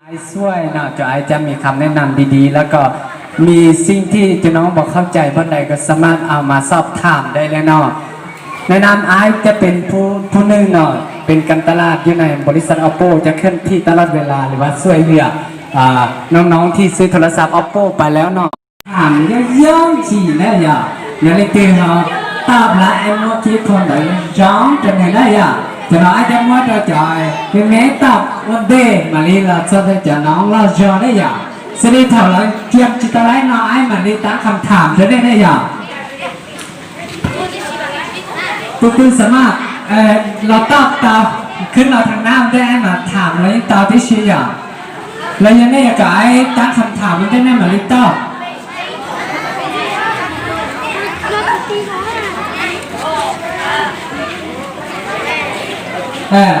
Ai xuaj no, cov ai cab mis kham nej nam di di, lawv kom mis xij thij cov no mos khauj cai poj dais kom xa maj a mas xob tham dai le no. Nais nam ai cab pes phu nwj no, pes kam ta laj yog nais npaum li xav Oppo cab khej thij ta laj ve las li vas xuaj li a, no no thij xwb thaum lawv xav Oppo pais lawm no. Tham yog yooj yim na yom, yog leej twg ho tau plav es muab kib phau ntawv zoo rau nws na yom. Cov no ai cab muab rau cov me me tau ua ntej mam li los txog rau cov no loj zog na yom. Xws li thaum lawv cia tsis tau laib no ai mam li tab kham tham rau nej na yom. Tus twg xam maj los toj tau, khwb los thaum nab ua ntej ai mam tham los yeej tau tib si yom. Los yog nej yuav kom ai tab kham tham ua ntej nej mam li toj.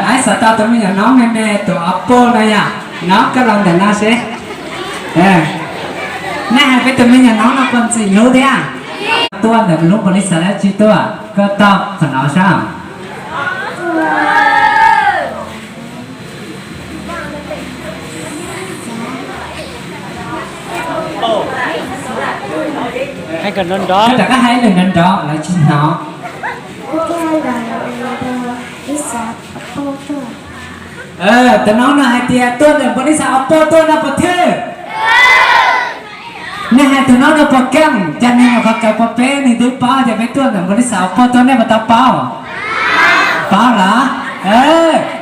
Ai xav tau tus me nyuam noob me me tus Oppo no yom, noob koj los ntawm no seb. Nej hais peb tus me nyuam noob no puas ntxim hlub thiab? Tuaj ntawm lub npaum li xav dab tsi tuaj, koj tau qhov no sab. Rov qab hais lwm nrov nrov lawv tsis hnov. Tus noob no hais tias tuaj ntawm npaum li xav Oppo tuaj no puas thwj? Nej hais tus noob no puas keej? Cas nws nyuam qhuav kawm pog peb nws twb paub tias peb tuaj ntawm npaum li xav Oppo tuaj, nej puas tau paub? Paub lawm.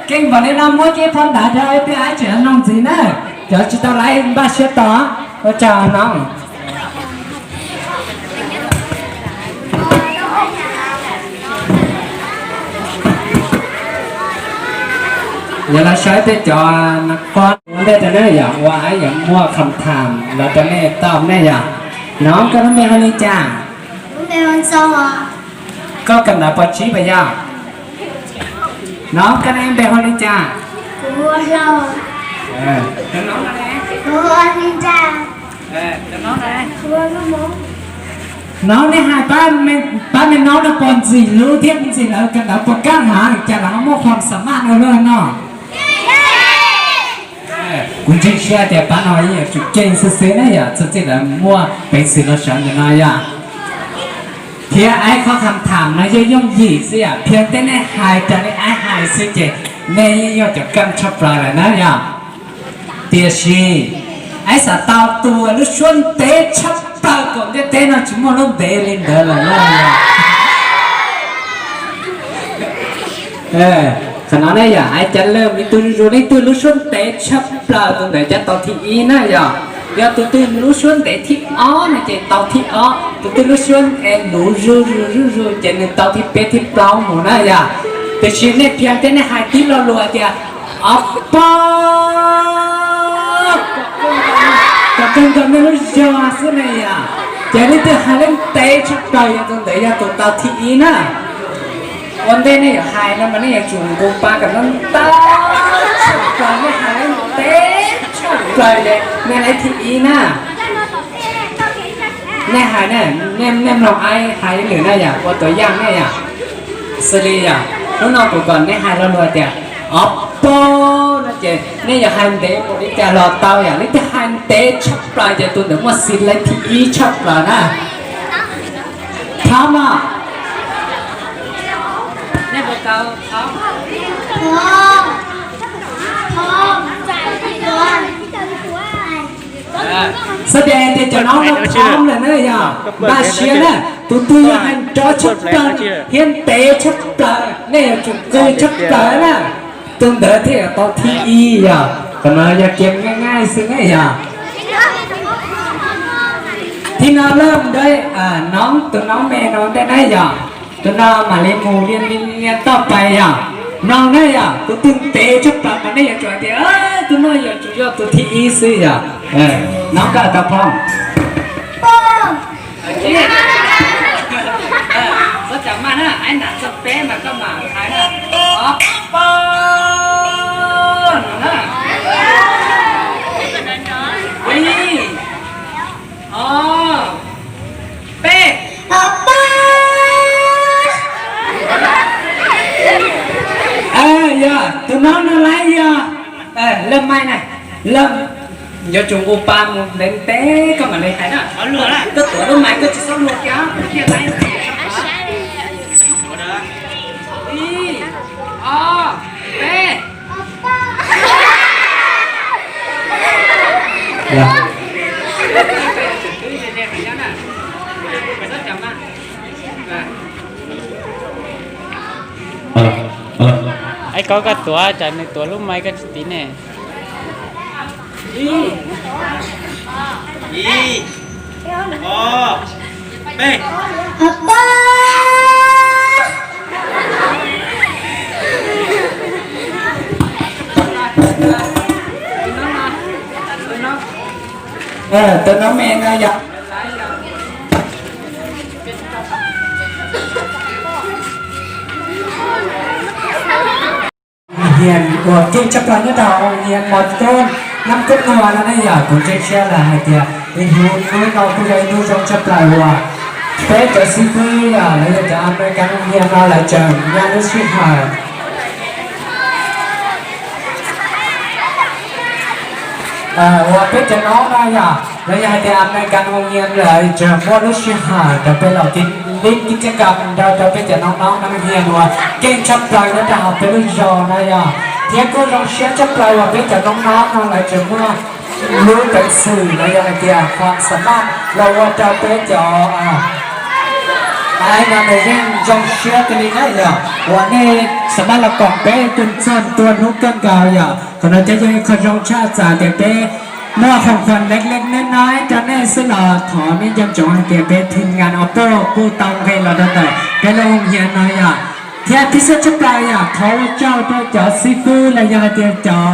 Keej npaum li no muab kib phau ntawv rau ib pliag ai tseem noog ntxiv na. Cov tsis tau laib npaj siab tos. Ua tsaug noob. Yog lawv saib tej cov nas koj ua ntej rau nej yom, ua ai yom, muaj kham tham los rau nej tau nej yom. Noob, koj lub npe hu li cas? Koj kawm ntawv pov tsib puas yog? Noob, koj lub npe hu li cas? Noob, nej hais pab me noob no puas ntxim hlub thiab ntxim lawv kawm ntawv puas kaj heev, cas lawv ho muaj kham xam maj no luaj no? Kuv ntseeg siab tias pab no yeej yuav tsum ceeb xwb xwb na yom, txhua txhia lawv muaj peev xwm los sawv ntawm no yom. Thiab ai qhov kham tham no yog yooj yim xwb yom, phiaj tej nej hais raws li ai hais xwb ces nej yeej yog cov keej tshaj plaws lawm na yom. Tiam sis ai xav tau tus lub suab ntev tshaj plaws kom ntiaj teb no tsis muaj lub ntev li ntawd lawm na yom. Qhov no ne yom, ai cas lawm ib tug zuj zus leej twg lub suab ntev tshaj plaws tus ntawd cov tau thib ib na yom. Yog tus twg lub suab ntev thib ob no ces tau thib ob, tus twg lub suab es luv zuj zus zuj zus ces nws tau thib peb thib plaub mus na yom. Tiam sis nej phiaj thiab nej hais tib lo lus tias Oppo, kom kawg nkaus nej lub zog xwb ne yom. Ces leej twg hais lub ntev tshaj plaws yog tus ntawd yog tus tau thib ib na. Ua ntej nej yuav hais no mas nej yuav tsum nqus pa kom no tau tshaj plaws, nej hais lub ntev tshaj plaws ces nej lub thib ib na. Nej hais, nej mloog ai hais lwm na yom, ua tuam yaj nej yom. Xws li yom, hnub no kuv kom nej hais lo lus tias Oppo no ces nej yuav hais ntev npaum li cas los tau yom, leej twg hais ntev tshaj plaws ces tus ntawd muaj xis lej thib ib tshaj plaws na. Thov mas. Nej puas tau thov? Xav tias tias cov no no thov lawm na yom, npaj siab na. Tus twg yog hais nrov tshaj plaws thiab ntev tshaj plaws nej yuav tsum qw tshaj plaws na, tus ntawd thiaj yuav tau thib ib yom. Qhov no yog kev nyaij nyaij xwb ne yom. Thib no lawm ntawd, noob, tus noob me no ntej na yom. Tus no mam li mus liaj liaj toj pais yom. Mloog na yom, tus twg ntev tshaj plaws mas nej yuav tsum hais tias tus no yuav tsum yog tus thib ib xwb yom. Noob, koj tau phooj. Txhob cam maj na, aib nram txog peb mas koj mam hais na. Ob, pab, no na. Ib, ob, peb. Yog tus no no lawm yog, laj maij na. Leej, yuav tsum nqus pas mus ntev ntev koj mam li hais na. Koj tuav lub mais koj tsis txhob luag kiag, kiag laiv. Ib, ob, peb. Es koj, koj tuav, tsam nws tuav lub mais koj tsis tiv ne. Ib, ob, peb. Tus no me no yog. Hias uas keej tshaj plaws nyob rau hoo hias Mos Tub Nab Kub Nua no ne yom, kuv ntseeg siab lawm hais tias ib hnub no kuj yog ib hnub zoo tshaj plaws uas peb cov xib fwb yom, lawv yog cov Amelikas hoo hias no lawv tseem nyob lub sij hawm uas peb cov noob no yom, lawv yog hais tias Amelikas hoo hias lawv tseem muaj lub sij hawm rau peb los tiv lib kib caj kam nrog rau peb cov noob noob hoo hias uas keej tshaj plaws nyob rau hauv peb lub zos no yom, thiab kuj zoo siab tshaj plaws uas peb cov noob noob no lawv tseem muaj lub peev xwm los yog hais tias qhov xam maj los ua rau peb cov no nws yeej zoo siab kawg li na yom, uas nej xam maj los koom peb tug txog ntua hnub kawg nkaus yom. Qhov no ces yog ib qho zoo tshaj, txawm tias peb muaj khoom khuam leej leej neb naib rau nej xwb los thov nej nco ntsoov hais tias peb thib nkas o poj kuj tau nqe los rau ntawm peb lub hoo hias no yom. Thiab tib xwb tshaj plaws yom, thov ua tsaug rau cov xib fwb los yog hais tias cov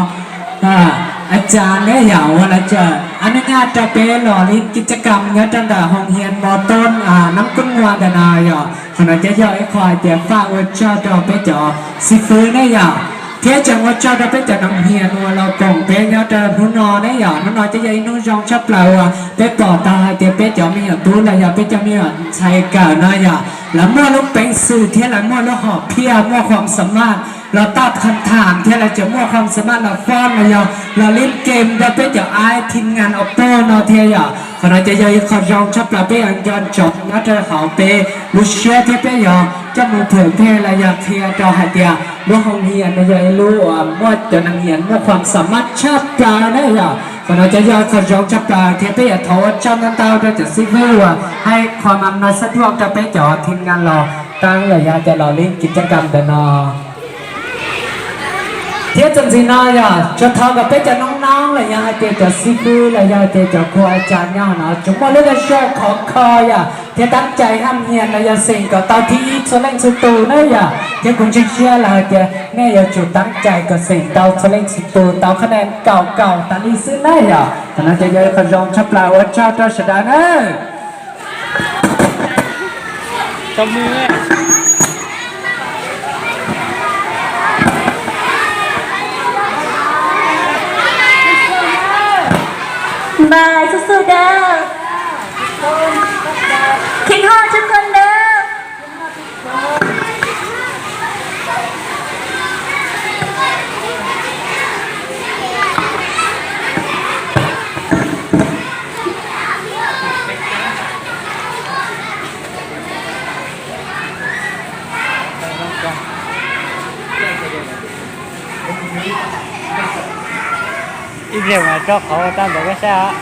a cas neb yom uas lawv tseem a neb nyaj rau peb los li kib caj kam nyob rau ntawm hoo hias Mos Tub Nab Kub Nua ntawm no yom. Qhov no ces yog ib qho hais tias faj ua tsaug rau peb cov xib fwb ne yom. Thiab tseem ua tsaug rau peb cov noob hias uas los koom peb nyob rau hnub no ne yom. Hnub no ces yog ib hnub zoo tshaj plaws uas peb pom tau hais tias peb cov me nyuam tub los yog peb cov me nyuam ntxhais kawm no yom, lawv muaj lub peev xwm thiab lawv muaj lub hom phiaj, muaj qhov xam maj los tau tham tham thiab lawv tseem muaj qhov xam maj los foj los yog los li game rau peb cov aib thib nkas o poj no thiab yom. Qhov no ces yog ib qho zoo tshaj plaws peb yuav nco ntsoov nyob rau hauv peb lub siab thiab peb yuav coj mus phwm phej los yog qhia rau hais tias lub hoo hias no yog ib lub uas muaj cov noob hias muaj qhov xam maj tshaj plaws na yom. Qhov no ces yog qhov zoo tshaj plaws thiab peb yuav thov ua tsaug ntau ntau rau cov xib fwb uas hais qhov mam no xab duaj rau peb cov thib nkas los taab los yog hais tias los li kib caj kam ntawm no. Thiab txuas ntxiv no yog tsuas thov kom peb cov noob noob los yog hais tias cov xib fwb los yog hais tias cov kuv a cas nyob no tsuas muaj lub dag zog khov kho yom, thiab tab cai hab hias los yog xeem kom tau thib ib txhua leej txhua tus na yom. Thiab kuv ntseeg siab los hais tias nej yuav tsum tab cai kom xeem tau txhua leej txhua tus tau qhab nees kaum kaum tas li xwb na yom. Qhov no ces yog qhov zoo tshaj plaws ua tsaug rau sawv daws na. Npais xu xu dawb, khib hoj tsuj kua dawb. Ib pliag mas tso qhov ua tau ntawm koj sab.